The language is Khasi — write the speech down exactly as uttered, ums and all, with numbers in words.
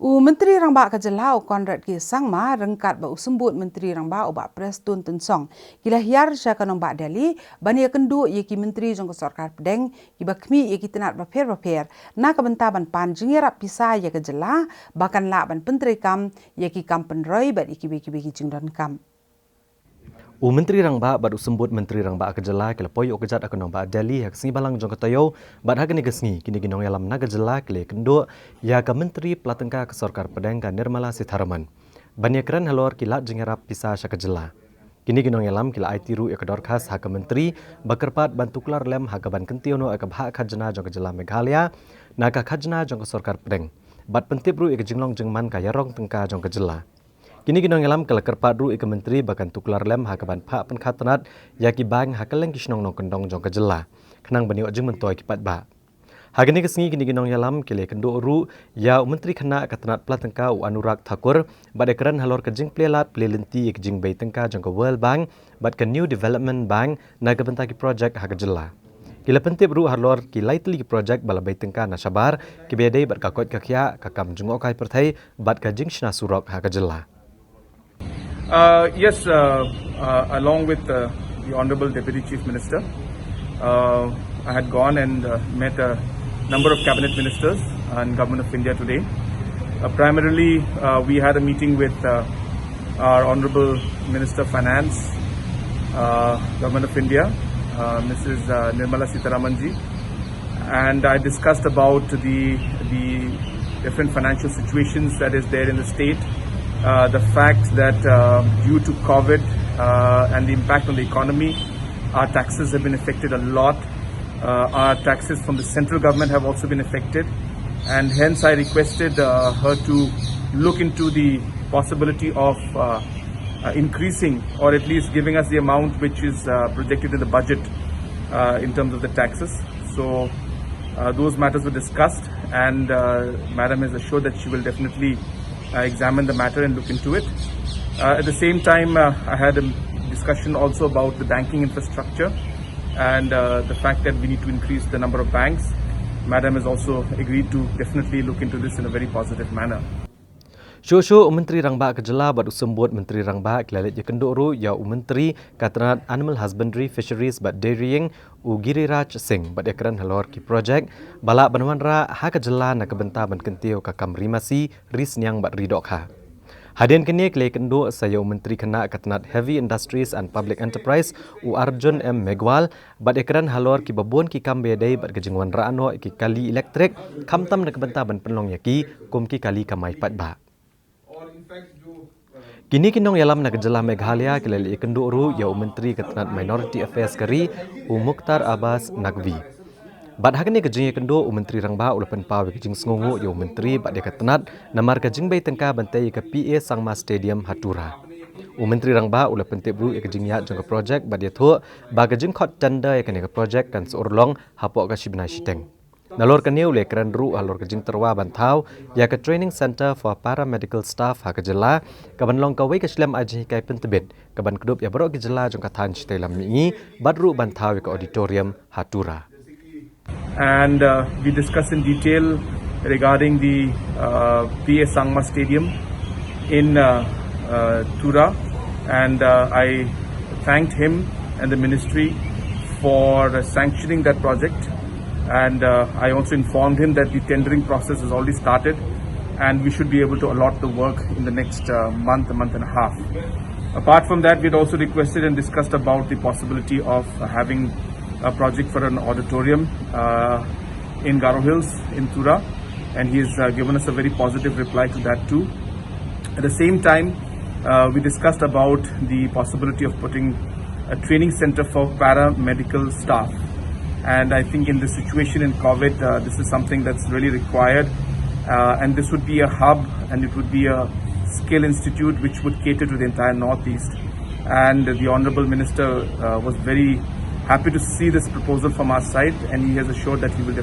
U Myntri Rangbah ka jylla u Conrad K Sangma ryngkat bad u Symbud Myntri Rangbah u Bah Prestone Tynsong ki la hiar sha ka nongbah Delhi ban ïakynduh ïa ki myntri jong ka sorkar pdeng kiba khmih ïa ki tnat bapher bapher na ka bynta ban pan jingïarap pisa ïa ka jylla ba kan lah ban pyntreikam ïa ki kam pynroi bad ïa kiwei kiwei ki jingdonkam. U Myntri Rangbah bad u Symbud Myntri Rangbah ka jylla ki la poi ïuh kjat ha ka nongbah Delhi ha ka sngi Balang jong ka taïew, bad ha kane ka sngi kine ki nongïalam na ka jylla ki la ïakynduh ïa ka Myntri Pla Tyngka ka sorkar pdeng ka Nirmala Sitharaman ban ïakren halor ki lad jingïarap pisa sha ka jylla. Kine ki nongïalam ki la aiti ruh ïa ka dorkhas ha ka Myntri ba kyrpad ban tuklar lem ha kaban kyntiew noh ïa ka bhah khajna jong ka jylla Meghalaya na ka khajna jong ka sorkar pdeng, bad pyntip ruh ïa ka jinglong jingman ka ïarong tyngka jong ka jylla. Kine ki nongïalam ki la kyrpad ruh ïa ka Myntri ba kan tuklar lem ha kaban phah pynkha tnat ïa ki bank ha kylleng ki shnong nongkyndong jong ka jylla khnang ban ïoh jingmyntoi ki paidbah. Ha kane ka sngi kine ki nongïalam ki la ïakynduh ruh ïa u Myntri Khynnah ka tnat Pla Tyngka u Anurag Thakur bad ïakren halor ka jingplie lad plie lynti ïa ka jingbei tyngka jong ka World Bank bad ka New Development Bank na ka bynta ki projek ha ka jylla. Ki la pyntip ruh halor ki lai tylli ki projek ba la bei tyngka na shabar kiba ïadei bad ka koit ka khiah, ka kam jngohkai pyrthei bad ka jingshna surok ha ka jylla. Uh, yes, uh, uh, along with uh, the Honorable Deputy Chief Minister, uh, I had gone and uh, met a number of cabinet ministers and Government of India today. Uh, primarily, uh, we had a meeting with uh, our Honorable Minister of Finance, uh, Government of India, uh, Missus Uh, Nirmala Sitharamanji, and I discussed about the the different financial situations that is there in the state, uh, the fact that uh, due to COVID uh, and the impact on the economy, our taxes have been affected a lot. Uh, our taxes from the central government have also been affected, and hence I requested uh, her to look into the possibility of uh, uh, increasing or at least giving us the amount which is uh, projected in the budget uh, in terms of the taxes. So uh, those matters were discussed, and uh, Madam has assured that she will definitely uh, examine the matter and look into it. Uh, at the same time, uh, I had a discussion also about the banking infrastructure and uh, the fact that we need to increase the number of banks. Madam has also agreed to definitely look into this in a very positive manner. Shuh shuh u Myntri Rangbah ka jylla bad u Symbud Myntri Rangbah ki la leit ïakynduh ruh ïa u Myntri ka tnat Animal Husbandry, Fisheries bad Dairying, u Giriraj Singh, bad ïakren halor ki projek ba lah ban wanrah ha ka jylla na ka bynta ban kyntiew ka kam ri masi, ri sniang bad ri dohkha. Hadien kane ki la ïakynduh sa ïa u Myntri Khynnah ka tnat Heavy Industries and Public Enterprise, u Arjun M Meghwal, bad ïakren halor kiba bun ki kam ba ïadei bad ka jingwanrah noh ïa ki kali elektrik, khamtam na ka bynta ban pynlong ïa ki kum ki kali kamai paidbah. Kine ki nongïalam na ka jylla Meghalaya ki la leit ïakynduh ruh ïa u Myntri ka tnat Minority Affairs ka ri, u Mukhtar Abbas Naqvi. Bad ha kane ka jingïakynduh u Myntri Rangbah u la pynpaw ïa ka jingsngewnguh ïa u Myntri bad ïa ka tnat namar ka jingbei tyngka ban tei ïa ka P A Sangma Stadium ha Tura. U Myntri Rangbah u la pyntip ruh ïa ka jingïaid jong ka projek bad ïathuh ba ka jingkhot tender ïa kane ka projek kan sa urlong hapoh ka shi bnai shiteng. Nalor kane u la ïakren ruh halor ka jingtyrwa ban thaw ïa ka Training Centre for Paramedical Staff ha ka jylla, kaban long kawei ka shlem ai jinghikai pyntbit kaban kdup ïa baroh ki jylla jong ka thaiñ shatei lam mihngi, bad ruh ban thaw ïa ka auditorium ha Tura. And uh, we discussed in detail regarding the uh, P A Sangma Stadium in uh, uh, Tura, and uh, I thanked him and the ministry for uh, sanctioning that project. And uh, I also informed him that the tendering process has already started, and we should be able to allot the work in the next uh, month, a month and a half. Apart from that, we had also requested and discussed about the possibility of uh, having a project for an auditorium uh, in Garo Hills, in Tura, and he has uh, given us a very positive reply to that too. At the same time, uh, we discussed about the possibility of putting a training center for paramedical staff. And I think in the situation in COVID, uh, this is something that's really required. Uh, and this would be a hub, and it would be a skill institute which would cater to the entire Northeast. And the Honorable Minister uh, was very happy to see this proposal from our side, and he has assured that he will